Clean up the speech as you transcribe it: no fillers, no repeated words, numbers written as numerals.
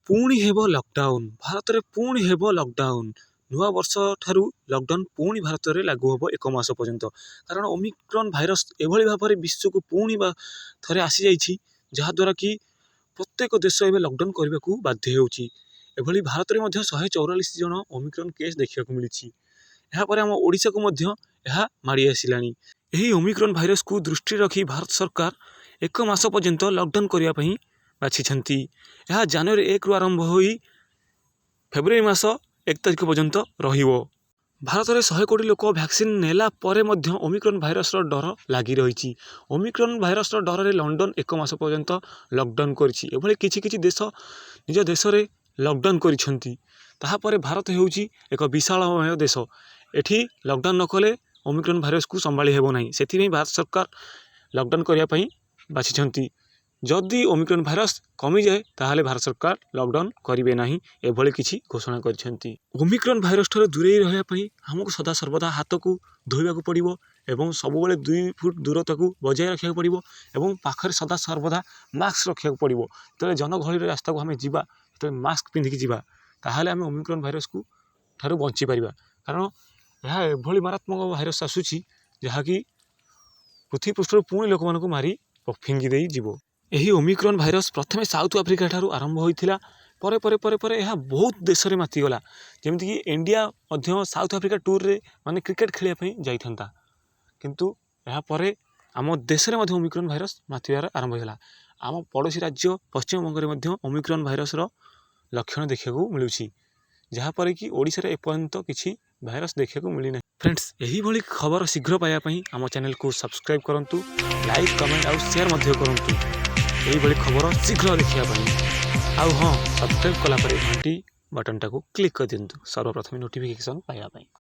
ପୁଣି ହେବ ଲକଡାଉନ୍। ଭାରତରେ ପୁଣି ହେବ ଲକଡାଉନ୍। ନୂଆ ବର୍ଷ ଠାରୁ ଲକଡାଉନ୍ ପୁଣି ଭାରତରେ ଲାଗୁ ହେବ ଏକ ମାସ ପର୍ଯ୍ୟନ୍ତ, କାରଣ ଓମିକ୍ରନ୍ ଭାଇରସ୍ ଏଭଳି ଭାବରେ ବିଶ୍ୱକୁ ପୁଣି ବା ଥରେ ଆସିଯାଇଛି, ଯାହାଦ୍ୱାରା କି ପ୍ରତ୍ୟେକ ଦେଶ ଏବେ ଲକଡାଉନ୍ କରିବାକୁ ବାଧ୍ୟ ହେଉଛି। ଏଭଳି ଭାରତରେ ମଧ୍ୟ 144 ଜଣ ଓମିକ୍ରନ୍ କେସ୍ ଦେଖିବାକୁ ମିଳିଛି। ଏହାପରେ ଆମ ଓଡ଼ିଶାକୁ ମଧ୍ୟ ଏହା ମାଡ଼ି ଆସିଲାଣି। ଏହି ଓମିକ୍ରନ୍ ଭାଇରସ୍କୁ ଦୃଷ୍ଟିରେ ରଖି ଭାରତ ସରକାର ଏକ ମାସ ପର୍ଯ୍ୟନ୍ତ ଲକଡାଉନ୍ କରିବା ପାଇଁ ବାଛିଛନ୍ତି। ଏହା ଜାନୁଆରୀ 1ରୁ ଆରମ୍ଭ ହୋଇ ଫେବୃଆରୀ ମାସ 1 ତାରିଖ ପର୍ଯ୍ୟନ୍ତ ରହିବ। ଭାରତରେ 100 କୋଟି ଲୋକ ଭ୍ୟାକ୍ସିନ୍ ନେଲା ପରେ ମଧ୍ୟ ଓମିକ୍ରନ୍ ଭାଇରସ୍ର ଡର ଲାଗି ରହିଛି। ଓମିକ୍ରନ୍ ଭାଇରସ୍ର ଡରରେ ଲଣ୍ଡନ ଏକ ମାସ ପର୍ଯ୍ୟନ୍ତ ଲକଡାଉନ୍ କରିଛି। ଏଭଳି କିଛି କିଛି ଦେଶ ନିଜ ଦେଶରେ ଲକଡାଉନ୍ କରିଛନ୍ତି। ତାହାପରେ ଭାରତ ହେଉଛି ଏକ ବିଶାଳମୟ ଦେଶ। ଏଠି ଲକଡାଉନ୍ ନ କଲେ ଓମିକ୍ରନ୍ ଭାଇରସ୍କୁ ସମ୍ଭାଳି ହେବ ନାହିଁ। ସେଥିପାଇଁ ଭାରତ ସରକାର ଲକଡାଉନ୍ କରିବା ପାଇଁ ବାଛିଛନ୍ତି। ଯଦି ଓମିକ୍ରନ୍ ଭାଇରସ୍ କମିଯାଏ, ତାହେଲେ ଭାରତ ସରକାର ଲକଡାଉନ୍ କରିବେ ନାହିଁ, ଏଭଳି କିଛି ଘୋଷଣା କରିଛନ୍ତି। ଓମିକ୍ରନ୍ ଭାଇରସ୍ ଠାରୁ ଦୂରେଇ ରହିବା ପାଇଁ ଆମକୁ ସଦାସର୍ବଦା ହାତକୁ ଧୋଇବାକୁ ପଡ଼ିବ ଏବଂ ସବୁବେଳେ 2 ଫୁଟ ଦୂରତାକୁ ବଜାୟ ରଖିବାକୁ ପଡ଼ିବ ଏବଂ ପାଖରେ ସଦାସର୍ବଦା ମାସ୍କ ରଖିବାକୁ ପଡ଼ିବ। ଯେତେବେଳେ ଜନଗହଳିର ରାସ୍ତାକୁ ଆମେ ଯିବା, ସେତେବେଳେ ମାସ୍କ ପିନ୍ଧିକି ଯିବା, ତାହେଲେ ଆମେ ଓମିକ୍ରନ୍ ଭାଇରସ୍କୁ ଠାରୁ ବଞ୍ଚିପାରିବା, କାରଣ ଏହା ଏଭଳି ମାରାତ୍ମକ ଭାଇରସ୍ ଆସୁଛି ଯାହାକି ପୃଥିବୀ ପୃଷ୍ଠରୁ ପୁଣି ଲୋକମାନଙ୍କୁ ମାରି ଫିଙ୍ଗି ଦେଇ ଯିବ। ଏହି ଓମିକ୍ରନ୍ ଭାଇରସ୍ ପ୍ରଥମେ ସାଉଥ ଆଫ୍ରିକା ଠାରୁ ଆରମ୍ଭ ହୋଇଥିଲା। ପରେ ପରେ ପରେ ପରେ ଏହା ବହୁତ ଦେଶରେ ମାତିଗଲା। ଯେମିତିକି ଇଣ୍ଡିଆ ମଧ୍ୟ ସାଉଥ ଆଫ୍ରିକା ଟୁର୍ରେ, ମାନେ କ୍ରିକେଟ୍ ଖେଳିବା ପାଇଁ ଯାଇଥାନ୍ତା, କିନ୍ତୁ ଏହାପରେ ଆମ ଦେଶରେ ମଧ୍ୟ ଓମିକ୍ରନ୍ ଭାଇରସ୍ ମାତିବାର ଆରମ୍ଭ ହୋଇଗଲା। ଆମ ପଡ଼ୋଶୀ ରାଜ୍ୟ ପଶ୍ଚିମବଙ୍ଗରେ ମଧ୍ୟ ଓମିକ୍ରନ୍ ଭାଇରସ୍ର ଲକ୍ଷଣ ଦେଖିବାକୁ ମିଳୁଛି, ଯାହାପରେ କି ଓଡ଼ିଶାରେ ଏପର୍ଯ୍ୟନ୍ତ କିଛି ଭାଇରସ୍ ଦେଖିବାକୁ ମିଳିନାହିଁ। ଫ୍ରେଣ୍ଡସ୍, ଏହିଭଳି ଖବର ଶୀଘ୍ର ପାଇବା ପାଇଁ ଆମ ଚ୍ୟାନେଲକୁ ସବସ୍କ୍ରାଇବ୍ କରନ୍ତୁ, ଲାଇକ୍, କମେଣ୍ଟ ଆଉ ସେୟାର ମଧ୍ୟ କରନ୍ତୁ ଏଇଭଳି ଖବର ଶୀଘ୍ର ଦେଖିବା ପାଇଁ। ଆଉ ହଁ, ସବସ୍କ୍ରାଇବ୍ କଲା ପରେ ଘଣ୍ଟି ବଟନ୍ଟାକୁ କ୍ଲିକ୍ କରିଦିଅନ୍ତୁ ସର୍ବପ୍ରଥମେ ନୋଟିଫିକେସନ୍ ପାଇବା ପାଇଁ।